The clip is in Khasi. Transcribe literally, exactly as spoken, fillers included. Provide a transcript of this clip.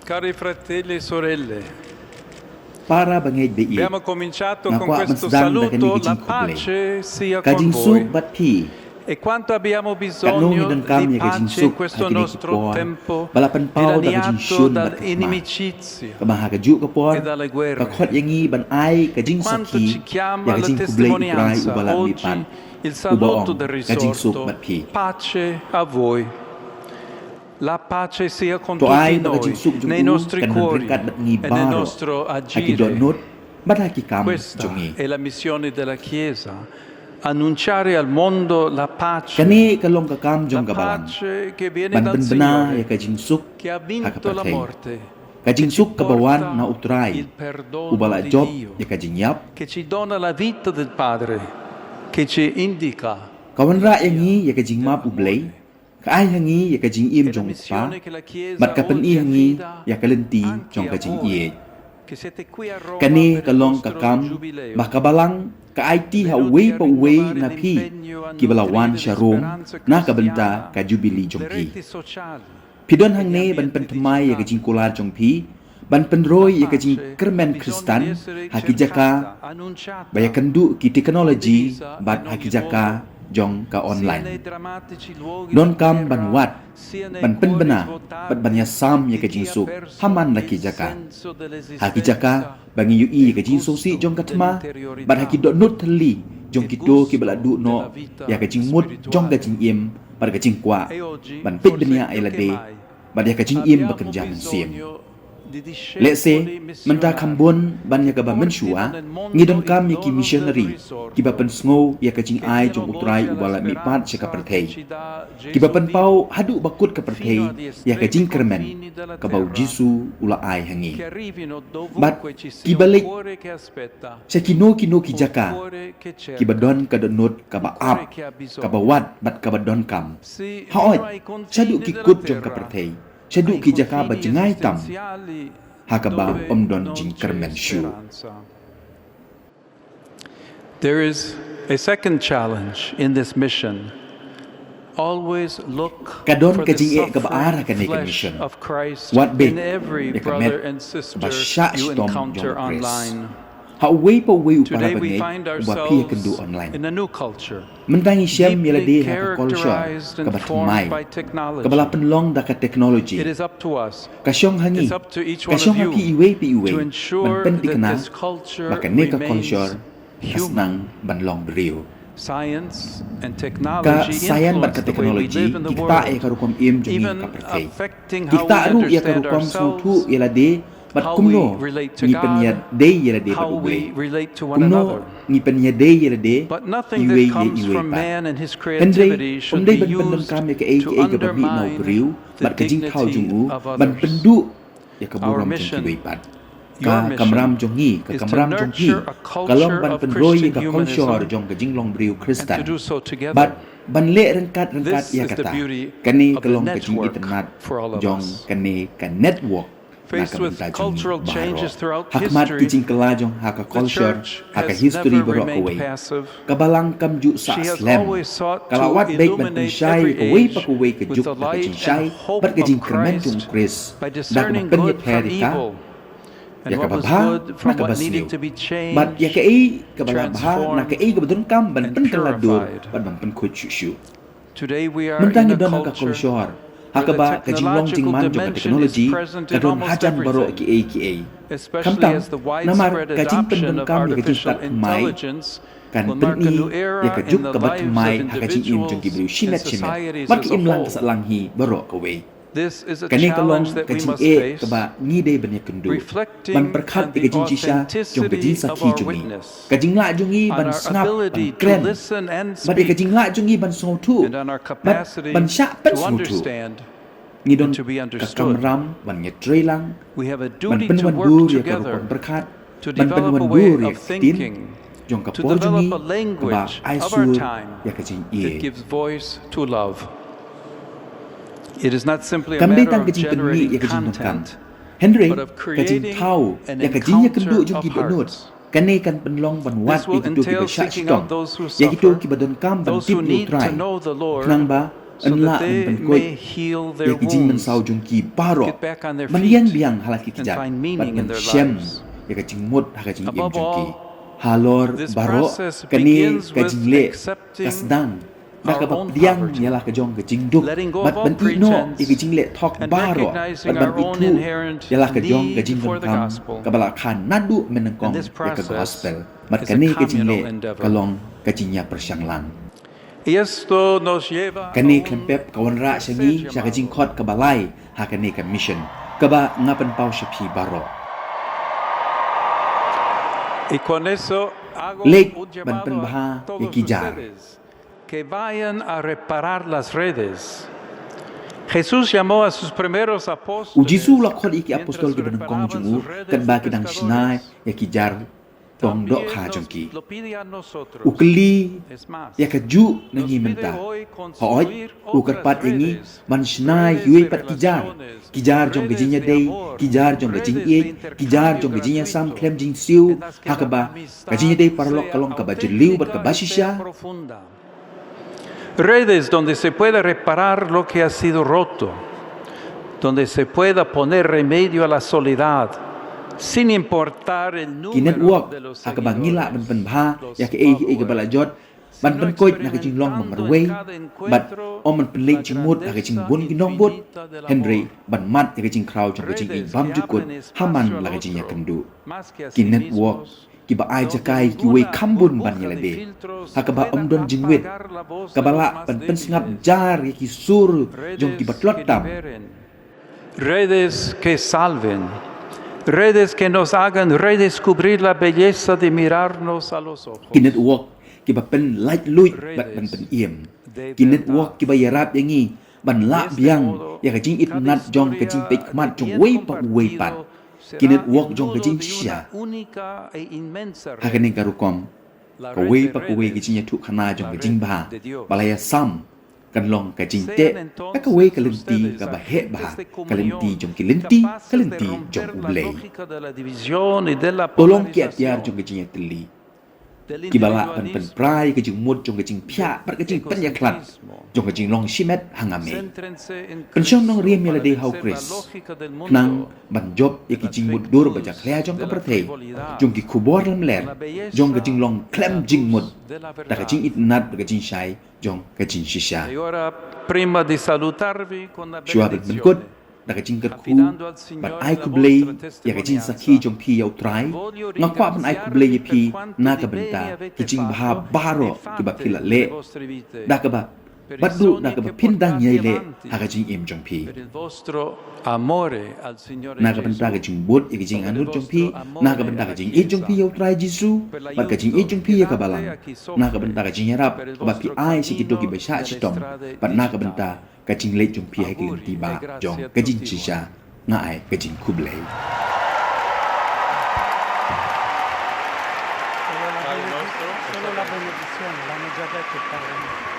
Cari fratelli e sorelle, Para bangeit ba ïeit, abbiamo cominciato nga con kwah ban questo sdang da kane saluto, ka la jingkhublei. Pace sia Ka con jingsuk voi. bad phi. E quanto abbiamo Katno ngi bisogno donkam di ïa ka pace in jingsuk ha questo kine ki nostro por tempo ba la pynpaw da ka dilaniato jingshun bad ka thma. dall'inimicizia Kaba ha kajuh ka por, e dalle guerre. Ka khot ïa ngi ban ai ka Quanto jingsakhi ci chiama ïa ka la jingkhublei U Trai testimonianza uba la mih oggi pat, il uba saluto ong del ka jingsuk risorto. Bad phi. Pace a voi. La pace sia con To ai tutti ba ka noi, jingsuk jong nei u nostri kan cuori ryngkat bad ngi e nel baroh, nostro ha ki agire. dohnud bad ha ki kam Questa jong ngi. È la missione della Chiesa, annunciare al mondo la pace. Kane ka long ka kam jong ka Balang. Pace che viene Ban dal pynbna Signore, ïa ka jingsuk che ha ha ka vinto la pyrthei. Morte, Ka jingsuk che ci kaba wan porta na U Trai, il perdono uba la di jop Dio, ïa ka jingïap. Che ci dona la vita del Padre, che ci indica. Ka wanrah ïa ngi ïa ka jingmap U Blei, ka ai ha ngi ïa ka jingim jong U Kpa, bad ka pyni ha ngi ïa ka lynti jong ka jingïeit. Kane ka long ka kam ba ka Balang ka aiti ha uwei pa uwei na phi, kiba la wan sha Rom na ka bynta ka Jubili jong phi. Phi don hangne ban pynthymmai ïa ka jingkular jong phi, ban pynroi ïa ka jingkyrmen Khristan ha ki jaka ba ïakynduh ki technology bad ha ki jaka jong ka online. Donkam ban wad, ban pynbna bad ban ïasam ïa ka jingsuk ha man la ki jaka. Ha ki jaka ba ngi ïohi ïa ka jingsngewsih jong ka thma bad ha ki dohnud thylli jong kito kiba la duh noh ïa ka jingmut jong ka jingim bad ka jingkwah ban peit bniah ïa lade bad ïa ka jingim ba kynja mynsiem. Lehse mynta kham bun ban ïa kaba mynshuwa ngi donkam ïa ki missionary kiba pynsngew ïa ka jingai jong U Trai uba la mihpat sha ka pyrthei, kiba pynpaw haduh ba kut ka pyrthei ïa ka jingkyrmen kaba U Jisu u la ai ha ngi. Bad kiba leit sha kino kino ki jaka kiba don ka dohnud kaba ap, kaba wad bad kaba donkam. Hooid, shaduh ki kut jong ka pyrthei, shaduh ki jaka ba jngai tam, ha kaba ym don jingkyrmen shuh. There is a second challenge in this mission. Always look Ka don for ka the jingeh kaba ar ha suffering kane ka flesh mission. Of Christ Wat beit in every ïa ka brother met and kaba sister shah you shitom jong encounter U Khrist. Online. Ha uwei pa uwei u Today para we bangeit find uba phi ïa ourselves kynduh online. In a new culture. Mynta ngi shem ïa lade Deeply ha ka kolshor characterized and kaba formed thymmai, by technology. Kaba la pynlong da ka technology. It is up to us. Ka shong ha ngi, It's up to each ka one shong of ha you phi iwei pa iwei, to ensure ban pynthikna that this culture ba kane ka remains kolshor ka human. Sdang ban long briew. Science and Ka technology saïan bad ka influence the way we technology live in the ki ktah world, ïa ka rukom im jong ngi ha even ka pyrthei. affecting Ki how we ktah ruh ïa ka understand rukom ourselves, sngewthuh ïa lade bad how kumno we relate to ngi God, pynïadei ïa lade bad how U Blei. We relate to one Kumno another. Ngi pynïadei ïa lade. But nothing Iwei that comes ïa iwei from pat. Man and his Hynrei creativity ym should dei be ban pyndonkam ïa kaei kaei kaba mih na u briew bad ka jingthaw jong u ban pynduh ïa ka burom jong kiwei pat. Ka kamram jong ngi, ka kamram jong phi, ka long ban pynroi ïa ka kolshor jong ka jinglong briew Khristan. Bad ban leh ryngkat ryngkat ïa kata. Kane ka long ka jingitynnad jong kane ka network na ka bynta jong ngi baroh. Ha khmat ki jingkylla jong ha ka kolshor, ha ka history baroh kawei, ka Balang kam ju sah slem. Ka la wad beit ban pynshai ïa kawei pa kawei ka juk na ka jingshai bad ka jingkyrmen jong u Khrist da kaba pynïapher ïa ka ïa kaba bha na kaba sniew. Bad ïa kaei kaba la bha na kaei kaba donkam ban pynkylla dur bad ban pynkhuid shuh shuh. Mynta ngi don ha ka kolshor ha kaba ka jinglong jingman jong ka technology ka don hajan baroh kiei kiei. Khamtam namar ka jingpyndonkam ïa ka jingstad thymmai kan pyni ïa ka juk kaba thymmai ha ka jingim jong ki briew shimet shimet bad ka imlang ka sahlang hi baroh kawei. Kane ka long ka jingeh kaba ngi dei ban ïakynduh, ban pyrkhat ïa ka jingshisha jong ka jingsakhi jong ngi, ka jinglah jong ngi ban sngap, ban kren, bad ïa ka jinglah jong ngi ban sngewthuh bad ban shah pynsngewthuh. Ngi don ka kamram ban ïatreilang, ban pynwandur ïa ka rukom pyrkhat, ban pynwandur ïa ka ktien jong ka por jong ngi kaba ai sur ïa ka jingïeit. Kam dei tang ka jingpynmih ïa ka jingdonkam, hynrei ka jingthaw ïa ka jingïakynduh jong ki dohnud. Kane kan pynlong ban wad ïa kito kiba shah shitom, ïa kito kiba donkam ban tip ïa u Trai, khnang ba yn lah ban pynkoit ïa ki jingmynsaw jong ki baroh, ban ïeng biang ha la ki kjat bad ban shem ïa ka jingmut ha ka jingim jong ki. Halor baroh, kane ka jingleh ka sdang da kaba pdiang ïa la ka jong ka jingduk bad ban ïeh noh ïa ka jingleh thok baroh bad ban ithuh ïa la ka jong ka jingdonkam kaba la kha naduh mynnyngkong ïa ka gospel. Bad kane ka jingleh ka long ka jingïapyrshang lang. Kane khlem pep ka wanrah sha ngi sha ka jingkhot kaba lai ha kane ka mission kaba nga pynpaw sha phi baroh. Leit ban pynbha ïa ki jar. Que vayan a reparar las redes. Jesús llamó a sus primeros apóstoles. U Jisu u la khot ïa ki apostol kiba nyngkong jong u katba ki dang shna ïa ki jar tong dohkha jong ki. U kylli ïa kajuh na ngi mynta. Hooid, u kyrpad ïa ngi ban shna ïa kiwei pat ki jar, ki jar jong ka jingïadei, ki jar jong ka jingïeit, ki jar jong ka jingïasam khlem jingsiew, ha kaba ka jingïadei paralok ka long kaba jylliew bad kaba shisha. Redes donde se pueda reparar lo que ha sido roto, donde se pueda poner remedio a la soledad, sin importar el número de los seguidores, los amigos, los conocidos. Ki network ha kaba ngi lah ban pynbha ïa kaei kaei kaba la jot, ban pynkoit na ka jinglong ba marwei bad ym ban pynleit jingmut ha ka jingbun ki nongbud, hynrei ban mad ïa ka jingkhraw jong ka jingïeit bymjukut ha man la ka jingïakynduh. Ki network kiba ai jaka ïa kiwei kham bun ban ïalade ha kaba ym don jingwit, kaba lah ban pynsngap jar ïa ki sur jong kiba tlot tam. Redes que salven, redes que nos hagan redescubrir la belleza de mirarnos a los ojos. Ki network kiba pynlaitluid bad ban pynim. Ki network kiba ïarap ïa ngi ban lah biang ïa ka jingitynnad jong ka jingpeit khmat jong uwei pa uwei pat. Ki network jong ka jingshisha. Ha kane ka rukom, kawei pa kawei ka jingïathuhkhana jong ka jingbha ba la ïasam kan long ka jingteh ha kawei ka lynti kaba heh bha, ka lynti jong ki lynti, ka lynti jong U Blei. To long ki atiar jong ka jingïatylli kiba lah ban pynpra ïa ka jingmut jong ka jingphiah bad ka jingpynïakhlad jong ka jinglong shimet ha nga me. Pynshong nongrim ïalade ha U Khrist, khnang ban jop ïa ki jingmutdur ba jakhlia jong ka pyrthei, jong ki khubor lamler, jong ka jinglong khlem jingmut da ka jingitynnad bad ka jingshai jong ka jingshisha. Shuwa ban pynkut da ka jingkyrkhu bad ai khublei ïa ka jingsakhi jong phi ïa U Trai, nga kwah ban ai khublei ïa phi na ka bynta ki jingbha baroh kiba phi la leh, da kaba bad ruh da kaba phin dang ïai leh ha ka jingim jong phi. Na ka bynta ka jingbud ïa ka jingangnud jong phi, na ka bynta ka jingïeit jong phi ïa U Trai Jisu bad ka jingïeit jong phi ïa ka Balang, na ka bynta ka jingïarap kaba phi ai sha kito kiba shah shitom, bad na ka bynta ka jingleit jong phi ha ki lynti bah jong ka jingshisha, nga ai ka jingkhublei. Solo la benedizione, la benedizione l'hanno già detto il Padre mio.